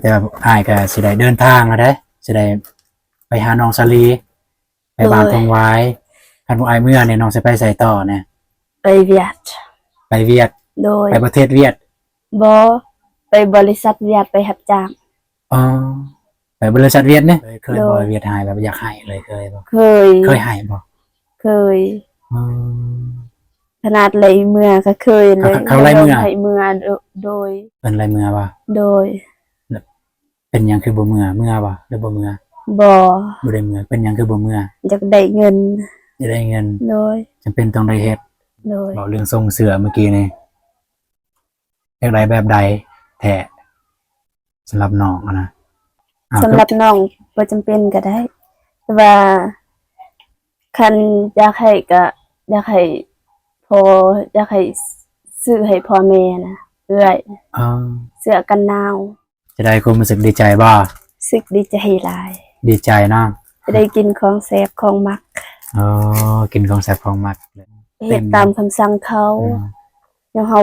ແຕ່ວ່າອ້າຍກໍຊິໄດ້ເດີນທາງແລ້ວເດ້ ຊິໄດ້ໄປຫານ້ອງສາລີ ໄປບ້ານ ໂດຍ ທົ່ງຫວາຍ. ຄັນບໍ່ອ້າຍເມືອນີ້ ນ້ອງຊິໄປໃສຕໍ່ແດ່? ໄປວຽດ. ໄປວຽດ? ໂດຍ. ໄປປະເທດວຽດ? ບໍ່, ໄປບໍລິສັດວຽດ ໄປຮັບຈ້າງ. ອໍ ໄປບໍລິສັດວຽດເນາະ. ເຄີຍ ເຄີຍບໍ່ ໂດຍ ວຽດຮ້າຍ ແບບຢາກໄຫ້ເລີຍ ເຄີຍບໍ່? ເຄີຍ. ເຄີຍໄຫ້ບໍ່? ເຄີຍ. ອໍ ຂະໜາດໄລ່ເມືອກໍເຄີຍເລີຍ. ເຂົາ ເຂົາໄລ່ເມືອ? ໄລ່ເມືອ ໂດ ໂດຍ. ເພິ່ນໄລ່ເມືອບໍ່? ໂດຍ. ເປັນຫຍັງຄືບໍ່ເມືອ? ເມືອບໍ່ ຫຼືບໍ່ເມືອ? ບໍ່ ບໍ່ໄດ້ເມືອ. ເປັນຫຍັງຄືບໍ່ເມືອ? ຢາກໄດ້ເງິນ. ຢາກໄດ້ເງິນ. ໂດຍ. ຈຳເປັນຕ້ອງໄດ້ເຮັດ. ໂດຍ. ເວົ້າເລື່ອງສົ່ງເສື້ອມື້ກີ້ນີ້ ຢາກໄດ້ແບບໃດແທ້ ສຳລັບນ້ອງຫັ້ນນະ? ອາ ສຳລັບນ້ອງບໍ່ຈຳເປັນກໍໄດ້ ແຕ່ວ່າຄັນຢາກໃຫ້ກໍຢາກໃຫ້ພໍ່ ຢາກໃຫ້ຊື້ໃຫ້ພໍ່ແມ່ນະ ເອື້ອຍ. ອໍ ເສື້ອກັນໜາວ. ຈະໄດ້ຄວາມຮູ້ສຶກດີໃຈບໍ່? ຮູ້ສຶກດີໃຈຫຼາຍ. ດີໃຈເນາະ. ຈະໄດ້ກິນຂອງແຊບຂອງມັກ. ອໍ ກິນຂອງແຊບຂອງມັກ. ເຮັດຕາມຄຳສັ່ງເຂົາ. ອືມ. ແນວເຮົາ